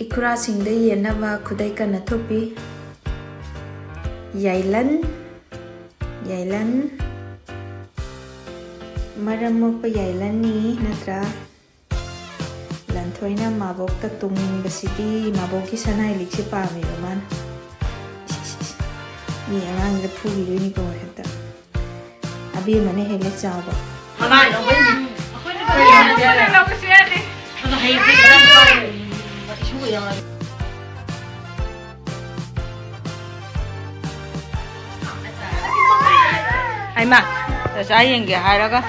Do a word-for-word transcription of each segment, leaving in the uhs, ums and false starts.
ꯏꯈꯨꯔꯥꯁꯤꯡꯗ ꯌꯦꯟꯅꯕ ꯈꯨꯗꯩ ꯀꯟꯅ ꯊꯨꯞꯄꯤ꯫ ꯌꯥꯏꯂꯟ, ꯌꯥꯏꯂꯟ, ꯃꯔꯝ ꯃꯣꯛꯄ ꯌꯥꯏꯂꯟꯅꯤ ꯅꯠꯇ꯭ꯔꯥ? ꯂꯟꯊꯣꯏꯅ ꯃꯥꯕꯣꯛꯇ ꯇꯨꯡꯅꯤꯡꯕꯁꯤꯗꯤ, ꯃꯥꯕꯣꯛꯀꯤ ꯁꯅꯥꯏ ꯂꯤꯛꯁꯦ ꯄꯥꯝꯃꯦꯕ ꯃꯥꯅ꯫ ꯏꯁ, ꯏꯁ, ꯏꯁ꯫ ꯃꯤ ꯑꯉꯥꯡꯁꯤꯗ ꯐꯨꯈꯤꯗꯣꯏꯅꯤꯀꯣ ꯃꯊꯟꯇ꯫ ꯑꯕꯦꯝꯃꯅ ꯍꯦꯜꯂꯦ ꯆꯥꯎꯕ꯫ ꯃꯃꯥ ꯂꯧꯕꯩꯅꯦ꯫ ꯑꯗꯣ ꯍꯌꯦꯡ ꯄꯨꯡ ꯇꯔꯥ ꯃꯈꯥꯏ ꯏꯁꯨꯒ ꯌꯥꯎꯔꯗꯤ꯫ ꯍꯩꯃꯥ, ꯅꯆꯥ ꯌꯦꯡꯒꯦ ꯍꯥꯏꯔꯒ꯫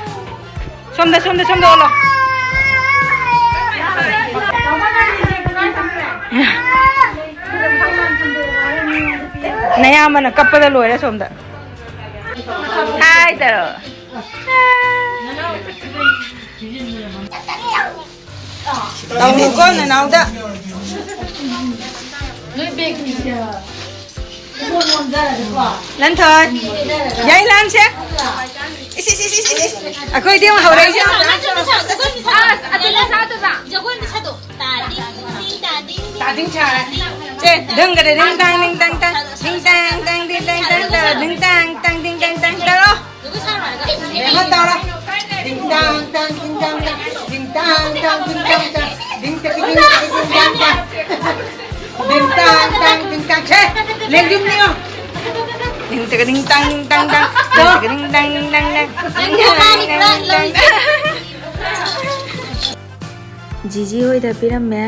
ꯁꯣꯝꯗ, ꯁꯣꯝꯗ, ꯁꯣꯝꯗ ꯑꯣꯜꯂꯣ꯫ ꯅꯌꯥꯝꯕꯅ ꯀꯞꯄꯗ ꯂꯣꯏꯔꯦ ꯁꯣꯝꯗ꯫ ꯍꯥꯏ ꯇꯧꯔꯣ꯫ ꯇꯧꯅꯨꯀꯣ ꯅꯅꯥꯎꯗ꯫ ꯂꯟꯊꯣꯏ, ꯌꯥꯏꯂꯥꯟꯁꯦ꯫ ꯏꯁ, ꯏꯁ, ꯏꯁ, ꯏꯁ, ꯏꯁ꯫ ꯑꯩꯈꯣꯏꯗꯤ ꯑꯃꯨꯛ ꯍꯧꯔꯛꯏꯁꯦ꯫ ꯑꯁ, ꯑꯗꯨꯅ ꯁꯥꯗꯣꯏꯕ꯫ ꯖꯒꯣꯏ ꯑꯃ ꯁꯥꯗꯣ꯫ ꯇꯥ ꯗꯤꯡ ꯗꯤꯡ ꯇꯥ ꯗꯤꯡ ꯗꯤꯡ ꯇꯥ ꯗꯤꯡ ꯁꯥ꯫ ꯗꯤꯡ꯫ ꯁꯦ, ꯙꯪ ꯒꯗ ꯙꯪ ꯇꯥꯡ ꯙꯤꯡ ꯇꯥꯡ ꯇꯥꯡ꯫ ꯙꯤꯡ ꯇꯥꯡ ꯇꯥꯡ ꯙꯤꯡ ꯇꯥꯡ ꯇꯥꯡ ꯇꯧꯔꯣ꯫ ꯙꯤꯡ ꯇꯥꯡ ꯇꯥꯡ ꯙꯤꯡ ꯇꯥꯡ ꯇꯥꯡ ꯇꯧꯔꯣ꯫ ꯙꯤꯡ ꯇꯥꯡ ꯇꯥꯡ ꯙꯤꯡ ꯇꯥꯡ ꯇꯥꯡ꯫ ꯙꯤꯡ ꯇꯥꯡ ꯇꯥꯡ ꯙꯤꯡ ꯇꯥꯡ ꯇꯥꯡ꯫ ꯙꯤꯡ ꯇꯥꯡ ꯇꯥꯡ ꯙꯤꯡ ꯇꯥꯡ ꯇꯥꯡ꯫ ꯁꯦ, ꯂꯦꯡꯖꯨꯝ ꯅꯤꯌꯣ꯫ ꯙꯤꯡ ꯇꯥꯡ ꯙꯤꯡ ꯇꯥꯡ ꯙꯤꯡ ꯇꯥꯡ ꯇꯥꯡ꯫ ꯙꯤꯡ ꯇꯥꯡ ꯙꯤꯡ ꯇꯥꯡ ꯙꯤꯡ ꯇꯥꯡ ꯇꯥꯡ꯫ ꯖꯤꯖꯤ ꯍꯣꯏꯗ ꯄꯤꯔꯝꯃꯦ꯫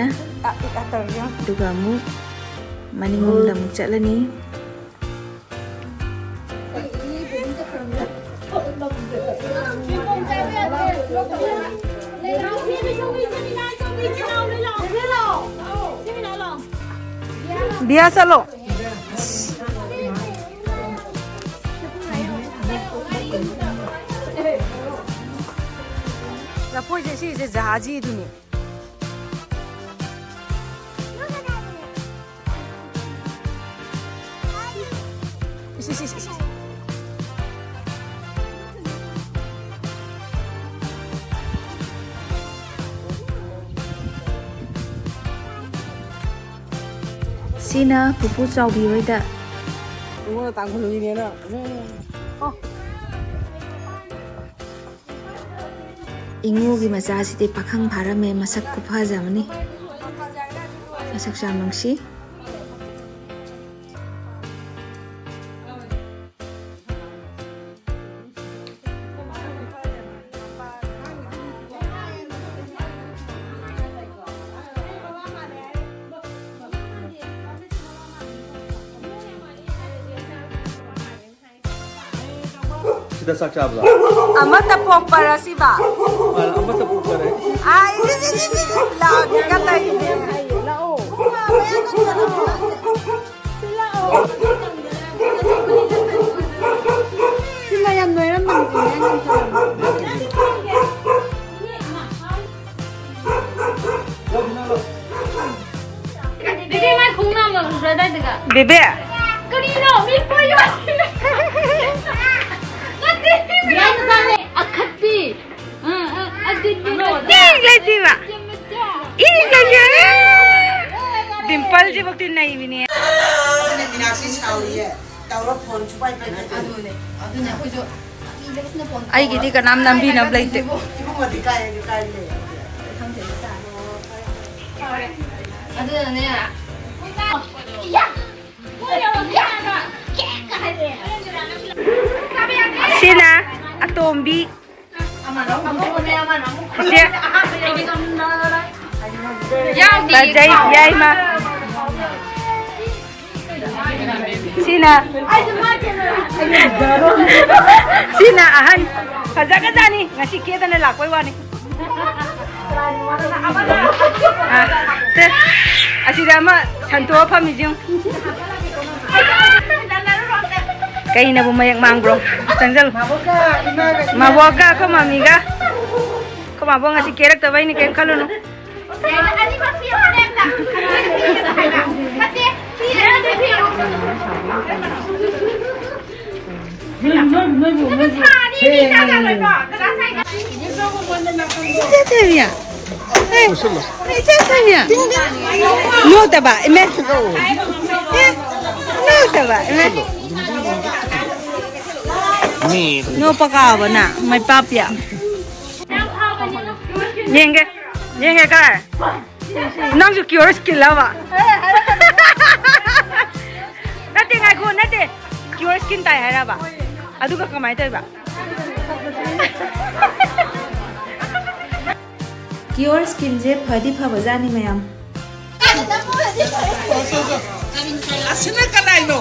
ꯑꯗꯨꯒ ꯑꯃꯨꯛ ꯃꯅꯤꯡꯂꯣꯝꯗ ꯑꯃꯨꯛ ꯆꯠꯂꯅꯤ꯫ ꯕꯤꯌꯥ ꯆꯠꯂꯣ꯫ ꯂꯐꯣꯏꯁꯦ ꯁꯤꯁꯦ ꯖꯍꯥꯖꯤꯗꯨꯅꯤ꯫ ꯏꯁ, ꯏꯁ, ꯏꯁ, ꯏꯁ꯫ ꯑꯩꯅ ꯄꯨꯄꯨ ꯆꯥꯎꯕꯤ ꯍꯣꯏꯗ꯫ ꯑꯩꯉꯣꯟꯗ ꯇꯥꯡꯈꯨꯜ ꯃꯤꯅꯦꯅ꯫ ꯏꯉꯣꯒꯤ ꯃꯆꯥꯁꯤꯗꯤ ꯄꯥꯈꯪ ꯐꯥꯔꯝꯃꯦ, ꯃꯁꯛ ꯈꯨꯐꯖꯕꯅꯤ꯫ ꯃꯁꯛꯁꯨ ꯌꯥꯝ ꯅꯨꯡꯁꯤ꯫ ꯁꯤꯗ ꯆꯥꯛ ꯆꯥꯕꯗꯣ꯫ ꯑꯃꯠꯇ ꯄꯣꯛꯄꯔ ꯁꯤꯕ? ꯃꯥꯅ ꯑꯃꯠꯇ ꯄꯣꯛꯇꯔꯦ꯫ ꯑꯥ, ꯏꯁ, ꯏꯁ, ꯏꯁ, ꯏꯁ, ꯂꯥꯛꯑꯣ, ꯀꯩꯀꯥ ꯇꯧꯔꯤꯅꯦ꯫ ꯁꯤꯃ ꯌꯥꯝ ꯅꯣꯏꯔꯝꯃꯅꯤ꯫ ꯕꯦꯕꯦ, ꯃꯥꯏ ꯈꯣꯡꯅꯥꯝ ꯂꯧꯔꯨꯔꯣ ꯑꯗꯥꯏꯗꯒ꯫ ꯕꯦꯕꯦ꯫ ꯀꯔꯤꯅꯣ? ꯃꯤ ꯄꯣꯏ ꯌꯣꯟ-, ꯅꯠꯇꯦ, ꯃꯤ ꯃꯆꯥꯅꯦ꯫ ꯑꯈꯠꯄꯤ꯫ ꯑ, ꯑ, ꯑꯗꯨꯗꯤ ꯏꯪ ꯂꯩꯁꯤꯕ꯫ ꯃꯆꯥ꯫ ꯏꯪ ꯂꯩꯁꯤꯕ꯫ ꯗꯤꯝꯄꯜꯁꯤꯐꯧꯗꯤ ꯅꯩꯕꯤꯅꯦ꯫ ꯃꯤꯅꯥꯛꯁꯤ ꯁꯥꯎꯔꯤꯌꯦ꯫ ꯇꯧꯔ ꯐꯣꯟ ꯁꯨꯄꯥꯏ ꯄꯥꯏꯈꯠꯇꯦ꯫ ꯑꯗꯨꯅꯦ꯫ ꯑꯗꯨꯅꯦ ꯑꯩꯈꯣꯏꯁꯨ ꯃꯤꯗ ꯐꯖꯅ ꯐꯣꯟ ꯇꯧꯔ ꯑꯩꯒꯤꯗꯤ ꯀꯅꯥꯝ ꯅꯝꯕꯤ ꯅꯝ ꯂꯩꯇꯦ꯫ ꯏꯕꯨꯡꯉꯣꯗꯤ ꯀꯥꯏ ꯍꯥꯏꯗꯤ ꯀꯥꯏ ꯂꯩ? ꯑꯗꯨꯅꯅꯦ꯫ ꯁꯤꯅ ꯑꯇꯣꯝꯕꯤ꯫ ꯏꯆꯦ꯫ ꯐꯖꯩ, ꯌꯥꯏꯃ꯫ ꯁꯤꯅ, ꯁꯤꯅ ꯑꯍꯟ꯫ ꯐꯖꯒꯖꯥꯅꯤ꯫ ꯉꯁꯤ ꯀꯦꯗꯅ ꯂꯥꯛꯄꯩ ꯋꯥꯅꯤ꯫ ꯑ, ꯁꯦ, ꯑꯁꯤꯗ ꯑꯃ ꯁꯟꯇꯣꯛꯑ ꯐꯝꯃꯤꯁꯤ ꯌꯦꯡꯉꯨ꯫ ꯀꯩꯅꯕꯨ ꯃꯌꯦꯛ ꯃꯥꯡꯕ꯭ꯔꯣ? ꯆꯪꯁꯜꯂꯨ꯫ ꯃꯥꯕꯣꯛꯀ ꯑꯩꯈꯣꯏ ꯃꯥꯃꯤꯒ꯫ ꯑꯩꯈꯣꯏ ꯃꯥꯕꯣꯛ ꯉꯁꯤ ꯀꯦꯔꯛꯇꯕꯩꯅꯤ, ꯀꯩꯝ ꯈꯜꯂꯨꯅꯨ꯫ ꯏꯆꯦ ꯊꯣꯏꯕꯤ꯫ ꯑꯦ, ꯏꯆꯦ ꯊꯣꯏꯕꯤ꯫ ꯅꯣꯛꯇꯕ, ꯏꯃꯦ꯫ ꯅꯠꯇꯕ, ꯏꯃꯥ꯫ ꯅꯣꯛꯄ ꯀꯥꯎꯕꯅ ꯃꯩ ꯄꯥꯞꯄꯤꯌꯥ꯫ ꯌꯦꯡꯒꯦ, ꯌꯦꯡꯒꯦ ꯀꯥꯏ꯫ ꯅꯪꯁꯨ ꯀ꯭ꯌꯣꯔ ꯁ꯭ꯀꯤꯟ ꯂꯕ? ꯅꯠꯇꯦ, ꯉꯥꯏꯈꯣ, ꯅꯠꯇꯦ꯫ ꯀ꯭ꯌꯣꯔ ꯁ꯭ꯀꯤꯟ ꯇꯥꯏ ꯍꯥꯏꯔꯕ? ꯑꯗꯨꯒ ꯀꯃꯥꯏꯅ ꯇꯧꯔꯤꯕ? ꯀ꯭ꯌꯣꯔ ꯁ꯭ꯀꯤꯟꯁꯦ ꯐꯗꯤ ꯐꯕꯖꯥꯠꯅꯤ ꯃꯌꯥꯝ꯫ ꯑꯁꯤꯅ ꯀꯅꯥꯏꯅꯣ?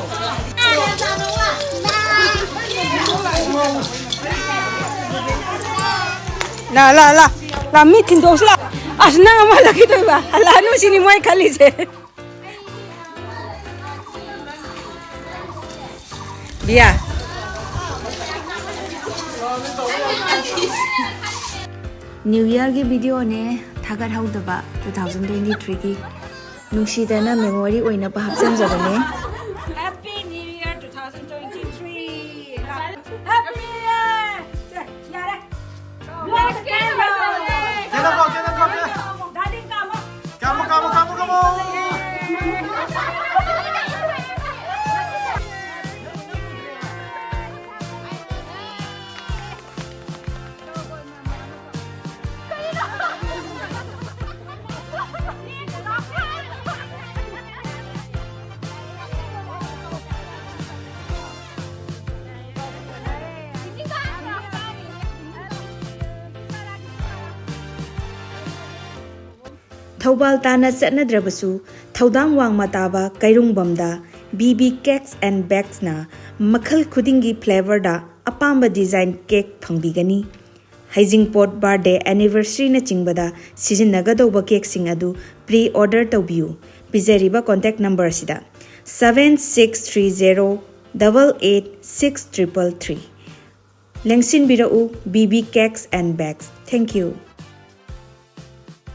ꯂꯥ, ꯂꯥ, ꯂꯥ, ꯂꯥ, ꯃꯤ ꯊꯤꯟꯗꯣꯛꯁꯤ ꯂꯥ꯫ ꯑꯁ, ꯅꯪ ꯑꯃ ꯍꯜꯂꯛꯈꯤꯗꯣꯏꯕ? ꯍꯜꯂꯛꯑꯅꯨ ꯁꯤꯅꯤ ꯃꯣꯏ ꯈꯜꯂꯤꯁꯦ꯫ ꯕꯤꯌꯥ꯫ ꯅ꯭ꯌꯨ ꯌꯔꯒꯤ ꯚꯤꯗꯤꯑꯣꯅꯦ ꯊꯥꯒꯠꯍꯧꯗꯕ two thousand twenty-threeꯒꯤ꯫ ꯅꯨꯡꯁꯤꯗꯅ ꯃꯦꯃꯣꯔꯤ ꯑꯣꯏꯅꯕ ꯍꯥꯞꯆꯤꯟꯖꯕꯅꯦ꯫ Happy New Year two thousand twenty-three. Happy New Year. ꯁꯦ, ꯌꯥꯔꯦ꯫ ꯀꯦꯔꯥꯀꯣ, ꯀꯦꯔꯥꯀꯣ, ꯀꯦꯔꯥꯀꯣ꯫ ꯗꯥꯗꯤ ꯀꯥꯝꯃꯣ꯫ ꯀꯥꯝꯃꯣ, ꯀꯥꯝꯃꯣ, ꯀꯥꯝꯃꯣ, ꯀꯥꯝꯃꯣ꯫ ꯊꯧꯕꯥꯜ ꯇꯥꯟꯅ ꯆꯠꯅꯗ꯭ꯔꯕꯁꯨ, ꯊꯧꯗꯥꯝ ꯋꯥꯡꯃ ꯇꯥꯕ ꯀꯩꯔꯨꯡꯕꯝꯗ B B Cakes and Bakesꯅ ꯃꯈꯜ ꯈꯨꯗꯤꯡꯒꯤ flavourꯗ ꯑꯄꯥꯝꯕ design cake ꯐꯪꯕꯤꯒꯅꯤ꯫ ꯍꯩꯖꯤꯡꯄꯣꯠ, birthday, anniversaryꯅꯆꯤꯡꯕꯗ ꯁꯤꯖꯤꯟꯅꯒꯗꯧꯕ cakeꯁꯤꯡ ꯑꯗꯨ pre order ꯇꯧꯕꯤꯌꯨ꯫ ꯄꯤꯖꯔꯤꯕ contact numberꯁꯤꯗ, seven six three zero double eight six triple three꯫ ꯂꯦꯡꯁꯤꯟꯕꯤꯔꯛꯎ, B B Cakes and Bakes꯫ Thank you꯫